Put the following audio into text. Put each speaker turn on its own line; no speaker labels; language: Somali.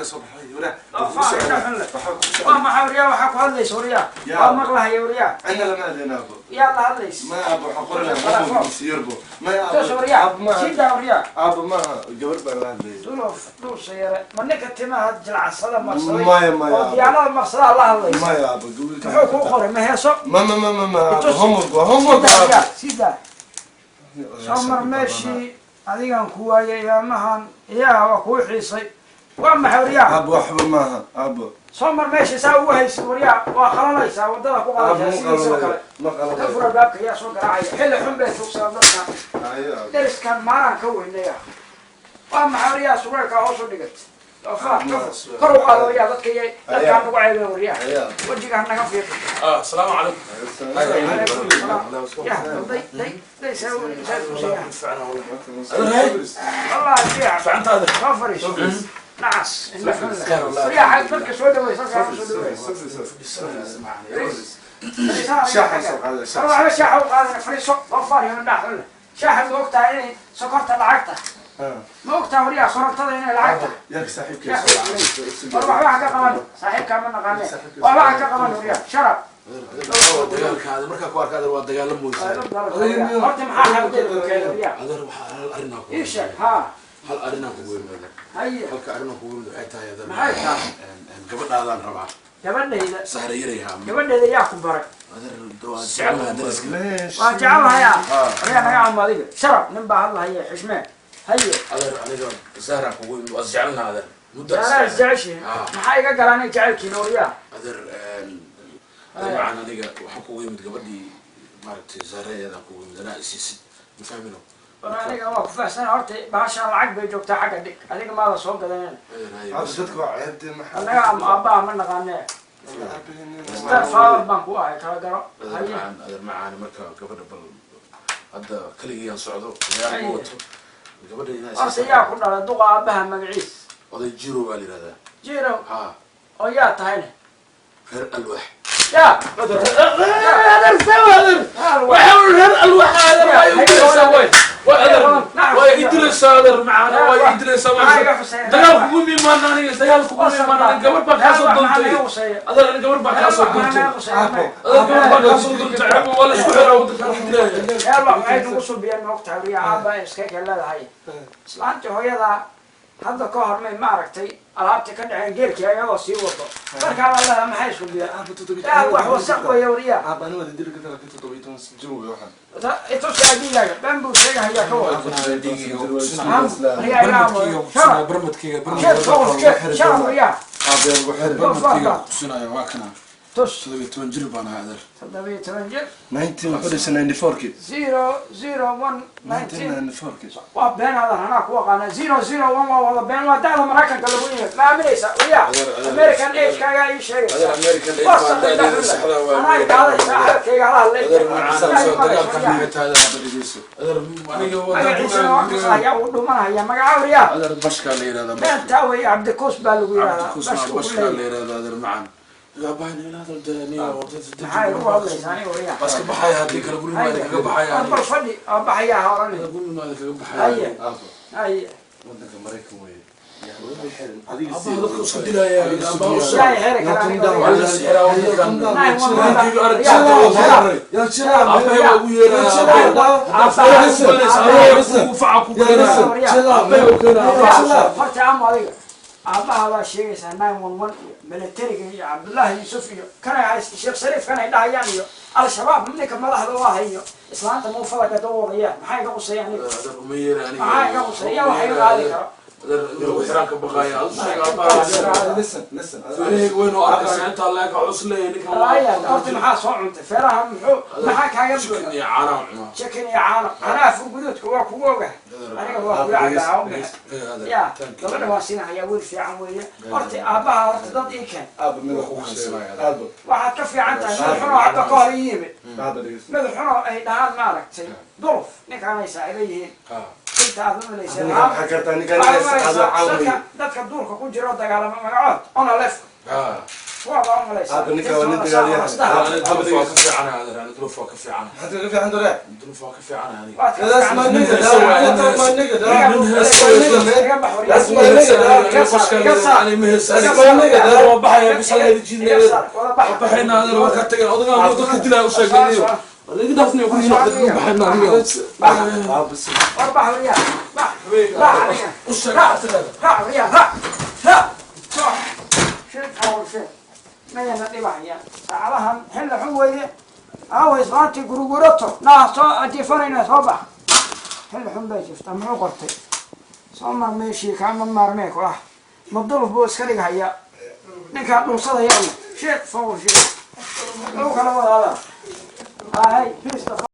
Gurigaa soo baxay, waraa.
Doofaar indha xun leh.
Waxaa kugu
Waa
socday.
maxay, waryaa? Waxaa ku hadlaysa, waryaa?
Yaa.
Waa maqlahaya, waryaa.
Cidna lama hadlayn, aabo.
Yaa la hadlaysa?
Ma aabo, waxaan qoranaa homework yarbo. Ma aabo.
Toos, waryaa.
Aabo maaha.
Sidaa, waryaa.
Aabo maaha, gabar baan la hadlayay.
Dulof dhuusa yare, ma ninka timaha jilcansada marsaday
Maya, maya,
oo
aabo.
diyaanada marsadaa la hadlaysa?
Maya aabo, gabar.
Muxuu kuu qoray? Ma heeso?
Ma aabo.
Itus.
Homework waa homework.
Sidaa.
Aabo.
Waryaa, sidaa soo mar meeshii adigan ku waayay imaamahan iyaha waa kuu xiisay. Waa maxay, waryaa?
Aabo, waxba maaha, aabo.
Soo mar meesha saa ugu haysid, waryaa, waa qalanaysaa, waddada ku
Aabo,
qalanaysaa
ma
sidiisoo
qalanayo.
kale.
Ma
Ka
qalanayo.
fura baabka, yaa soo garaacaya? Xilli xun bay tuugsadaan dadka.
Haye, aabo.
Deriskan maaraan ka weynaya. Waa maxay, waryaa? Surweelkaa hoos u dhigat, doofaar. Ka fur, kor u qaado, waryaa. Dadka iyo dadkaan nagu ceebeen, waryaa.
Haye, aabo.
Wejiga ha naga fiiqi.
Asalaamu calaykum.
Calaykum salaam. Ya day day day, saa saa tuusaya. Wallahi fiican.
Fiicantaada.
Soo fariiso, nacas indha xun leh. Waryaa, xag dadka soo dhaweysa, halkaa soo dhaweysa.
Shaaxa soo qaada, shaaxa.
Waxba shaaxa u qaadana, fariiso, doofaar iyo indhaha xun leh. Shaaxa ma ogtahay inay sokorta lacag tahay? Ma ogtahay, waryaa, sorontada inay lacag tahay?
Yaa saaxiibkay.
War waxba ha ka qaban, saaxiibkaa ma naqaane. Waxba ha ka qaban, waryaa, sharab.
Dagaalkaada markaa ku arka, adeer, waa dagaalo mooysa.
Horta maxaa xabdeeda ku keenay, waryaa?
Adeer, waxaa hal arrinaa ku
Ii sheeg haa.
Hal arrinaa kugu yimid, adeer.
Haye.
Halka arrinaa kugu yimid waxay tahay, adeer,
Maxay tahay?
Gabadhaadaan rabaa.
Gabadhayda?
Sahra yarayhaa.
Gabadhayda yaa ku baray?
Adeer, waa jeclaha dariska.
Waan jecelahayaa, waryaa, naga camo adiga. Sharab, nin baa hadlahaya, xishmee. Haye.
Adeer, aniga Sahraa kugu yimid, waa isjecelnaha, adeer, muddo.
Jeclaa isjeceshihin. Maxaa iga galaanay jecelkiina, waryaa?
Adeer, adeer macaan, aniga waxaan kugu yimid gabadhii, maaragtay, Sahrayeedaan kugu yimid, anaa isiisid, ma fahmino?
War aniga waa ku fahsan. Horta bahashaan lacag bay joogtaa, xagga dhig. Adiga maada soo gadaneen.
Adeer, haye.
Aabo, dadka waa ceebdee, maxaa?
Annaga ama aabbaha ma naqaanee, star father baan ku ahay, kala garo.
Adeer
Haye.
macaan, adeer macaan, marka gabadha bal hadda keligiyaan socdo, ciyaar ma wato, gabadha inaa
Horta yaa ku dhalay duqa aabbaha magaciis?
Oday Jiro baa la yihahdaa.
Jiro?
Ha.
Oo yaa tahayne?
Reer Alwaax.
Yaa?
Adeer, waxaa reer Alwaax, adeer, waa igu dilaysaa, way way, adeer, waa i dilaysaa, adeer macaan, waa i dilaysaa.
Maxaa iga xuseeya?
Dagaal kugu miimaan aniga, dagaal kugu miimaan aniga. Gabar baa kaa soo doontay, adeer, aniga gabar baa kaa soo doontay, adeer, gabar baa kaa soo doontay. Ceeb waa la isku xiraa, wadanka lagu dilaya.
Reer wax waxay nagu subiyeen, ma ogtahay, waryaa? Aabba iska kee leedahay islaantii hooyada hadda ka hor may maaragtay alaabtii ka dhaceen geelkii ayadoo sii wado markaa la leedahay, maxay subiyeen? Yaa wax wasaq weeye, waryaa.
Aabo, ani wada diri karta, laakiin 17 jir wey waxaan.
Itusi adigaaga, been buu sheegahayaa, ka wada.
Barmadkeyga.
Sheeg soo sheeg, sharab, waryaa.
Aabo, yaa lagu xiri.
Barmadkeyga kutusinaya, waa kana.
Tus.
17 jir baan ahay, adeer.
17 jir.
19 wuxuu dhashay 94-kii.
001 19.
1994-kii.
Waa been adan, anaa ku aqaana 001, waa wada been, waa dacda Maraykanka lagu yimid. Ma aaminaysa, waryaa? American age kaagaa ii sheegaysa.
Adeer, American age
Waa
baa
saqay.
da'deeda saxda waa.
Anaa gaadaysa hadalkayga hala hadlay.
Adeer macaan, soo dagaalka maxay tahay? Adeer, dhegeyso, adeer, aniga
Magaciisana waa kasahaya, uu dhumanaya magaca, waryaa.
Adeer, Bashkaa la yihahdaa, Bashka.
Beentaa wey, Cabdikuus baa lagu yihahdaa.
Cabdikuus
Bashka
maa
ku
Bashkaa la
leeyahay.
yihahdaa, adeer macaan. Aabbahan ila hadal daniya.
Maxay ugu hadlaysaa aniga, waryaa?
Waa iska baxaya, haddii kale guriga maa idinkaga baxaya.
War bal fadhi oo baxayaa ha odhanin.
Guriga maa idinkaga baxaya.
Haye.
Aabo.
Haye.
Wadanka Maraykan weye, yaa lagu xirin adiga.
Aabbaha dadka isku dilaya, aabbaha usoo
Yaa xeri kara aniga,
waa
waryaa?
la sixiraa wadankan.
Nine one one.
Ninkii arag.
Yaa.
Aabbahay waa ugu yeeraya, aabbahay kugu faca ku keenaya, aabbahay u keenaya aabbaha.
Horta ama adiga aabbaha waa sheegaysaa 911 iyo militariga iyo Cabdullaahi Yuusuf iyo kanay hayst, Sheekh Shariif kanay dhahayaan iyo Al-Shabaab ninka madaxda u ahay iyo islaanta muufada gado wadayaan. Maxaa iga quseeya aniga?
Adeer, uma yeera aniga.
Maxaa iga quseeya? Waxa iga qaadi karo.
Adeer, in lagu xiraan ka baqaaya, adu sheeg aabbaha.
Listen, listen.
Feerahayga weyn oo arkaysa intaa leeka cusleeya ninkan.
Laaya, horta maxaa soo cuntay? Feeraha muxuu, maxaa kaaga
Chicken
buuxa?
iyo caanaan cunaa.
Chicken iyo caano, caanaha furguduudka waa kugu ogahay aniga, waa kula cabaa u bixi ya. Gabadha waa siinahayaa, wiil fiican weeye. Horta aabbaha, horta dad ii keen.
Aabo, mid wax kugu sheegay, aabo.
Waxaad ka fiican tahay mid xunoo hadda ka hor ii yimid.
Aabo, dhegeyso.
Mid xunoo ay dhahaan maaragtay duluf ninkaanay saaxiibo yihiin inta aad u malaysaa.
Ninkan maxaa kartaa? Ninkan
Waxaad
inaad
u malaysaa
caawiyo.
Dadka duurka ku jira oo dagaalama magacood ona lef. Waa baa umalaysaa.
Aabba, ninka waa nin dagaalyahan.
Duluf waa ka fiicanahay adeer, ani duluf waa ka fiicanahay.
Maxaad kaga fiican doonaa?
Duluf waa ka fiicanahay aniga.
Waad ka
That's my
fiican.
nigga, dog. That's my nigga, dog. That's my nigga, man.
Iga bax waryaa.
That's my nigga, dog.
That's
my nigga, dog.
Waa baxaya bis halka
Iga saar, wada bax.
Baxayna adeer, waa ka tagay odagaan, waa dadka dilaa u sheegay. Iga dhaafniyo ku soo baxayna aniga.
Aabba, si
War bax waryaa. Bax. Bax adiga.
U sheeg waxaad
Raac waryaa, raac. Raac. Soo. Shil qawl shil. Mayana dhibahaya. Saacadahan xilli xun weeye. Aawo islaantii gurugurato. Naa soo ajiifanayna soo bax. Xilli xun bay jirtaa, muxuu qortay? Soo mar meeshii kaama maarmee kulaha. Maduluf buu iska dhighayaa. Ninkaa dhulsadaya. Shil fawl shil. Lagu kala wadaada. Hay, peace the